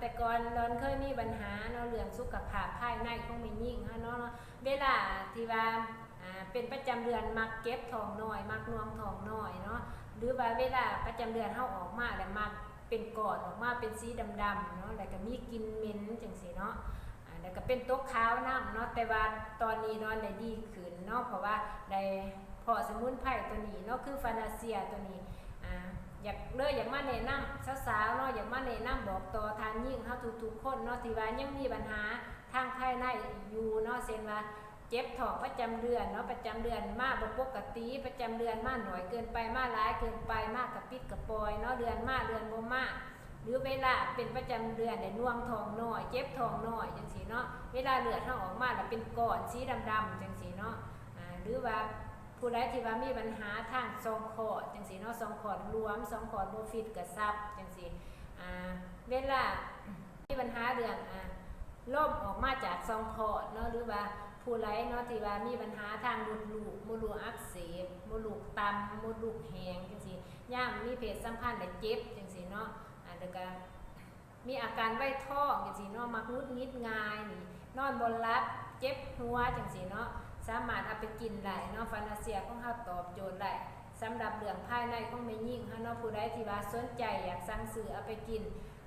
ແຕ່ກ່ອນນອນເຄີຍມີບັນຫາເນາະ ເລື່ອງສຸຂະພາບພາຍໃນຂອງແມ່ຍິງເຮົາເນາະ ເວລາທີ່ວ່າ ອ່າ ເປັນປະຈຳເດືອນມັກເຈັບທ້ອງນ້ອຍ ມັກໜ່ວງທ້ອງນ້ອຍເນາະ ຫຼືວ່າເວລາປະຈຳເດືອນເຮົາອອກມາແລ້ວມັກເປັນກ້ອນອອກມາເປັນສີດຳໆເນາະ ແລ້ວກໍມີກິ່ນເໝັນຈັ່ງຊີ້ເນາະ ອ່າ ແລ້ວກໍເປັນຕົກຂາວນຳເນາະ ແຕ່ວ່າຕອນນີ້ນອນໄດ້ດີຂຶ້ນເນາະ ເພາະວ່າໄດ້ພໍ້ສະໝຸນໄພຕົວນີ້ເນາະ ຄືຟານາເຊຍຕົວນີ້ ອ່າ ຢາກ ເລີຍຢາກມາແນະນຳສາວໆເນາະ ຢາກມາແນະນຳບອກຕໍ່ທ່ານຍິງເຮົາທຸກໆຄົນເນາະ ທີ່ວ່າຍັງມີບັນຫາທາງພາຍໃນຢູ່ເນາະ ເຊັ່ນວ່າ ເຈັບທ້ອງປະຈຳເດືອນເນາະ ປະຈຳເດືອນມາບໍ່ປົກກະຕິ ປະຈຳເດືອນມາໜ້ອຍເກີນໄປ ມາຫຼາຍເກີນໄປ ມາກະປິດກະປ່ອຍເນາະ ເດືອນມາເດືອນບໍ່ມາ ຫຼືເວລາເປັນປະຈຳເດືອນໄດ້ໜ່ວງທ້ອງນ້ອຍ ເຈັບທ້ອງນ້ອຍຈັ່ງຊີ້ເນາະ ເວລາເລືອດເຮົາອອກມາແລ້ວເປັນກ້ອນສີດຳໆຈັ່ງຊີ້ເນາະ ອ່າ ຫຼືວ່າຜູ້ໃດທີ່ວ່າມີບັນຫາທາງຊ່ອງຄອດຈັ່ງຊີ້ເນາະ ຊ່ອງຄອດຫຼວມ ຊ່ອງຄອດບໍ່ຟິດກະສັບຈັ່ງຊີ້ ອ່າ ເວລາ ມີບັນຫາເລື່ອງ ອ່າ ລົມອອກມາຈາກຊ່ອງຄອດເນາະ ຫຼືວ່າຜູ້ໃດເນາະທີ່ວ່າມີບັນຫາທາງມົດລູກ ມົດລູກອັກເສບ ມົດລູກຕ່ຳ ມົດລູກແຫ້ງຈັ່ງຊີ້ ຍາມມີເພດສຳພັນແລ້ວເຈັບຈັ່ງຊີ້ເນາະ ອ່າ ແລ້ວກະມີອາການໄວທ້ອງຈັ່ງຊີ້ເນາະ ມັກຫງຸດຫງິດງ່າຍນີ້ ນອນບໍ່ຫຼັບ ເຈັບຫົວຈັ່ງຊີ້ເນາະ ສາມາດເອົາໄປກິນໄດ້ເນາະ ຟານາເຊຍຂອງເຮົາຕອບໂຈດໄດ້ ສຳລັບເລື່ອງພາຍໃນຂອງແມ່ຍິງເຮົາເນາະ ຜູ້ໃດທີ່ວ່າສົນໃຈຢາກສັ່ງຊື້ເອົາໄປກິນ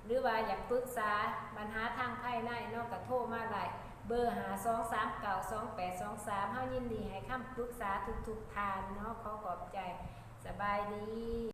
ຫຼືວ່າຢາກປຶກສາບັນຫາທາງພາຍໃນເນາະ ກໍໂທມາໄດ້ເບີ ຫ້າສອງສາມເກົ້າສອງແປດສອງສາມ ເຮົາຍິນດີໃຫ້ຄຳປຶກສາທຸກໆທ່ານເນາະ ຂໍຂອບໃຈ ສະບາຍດີ.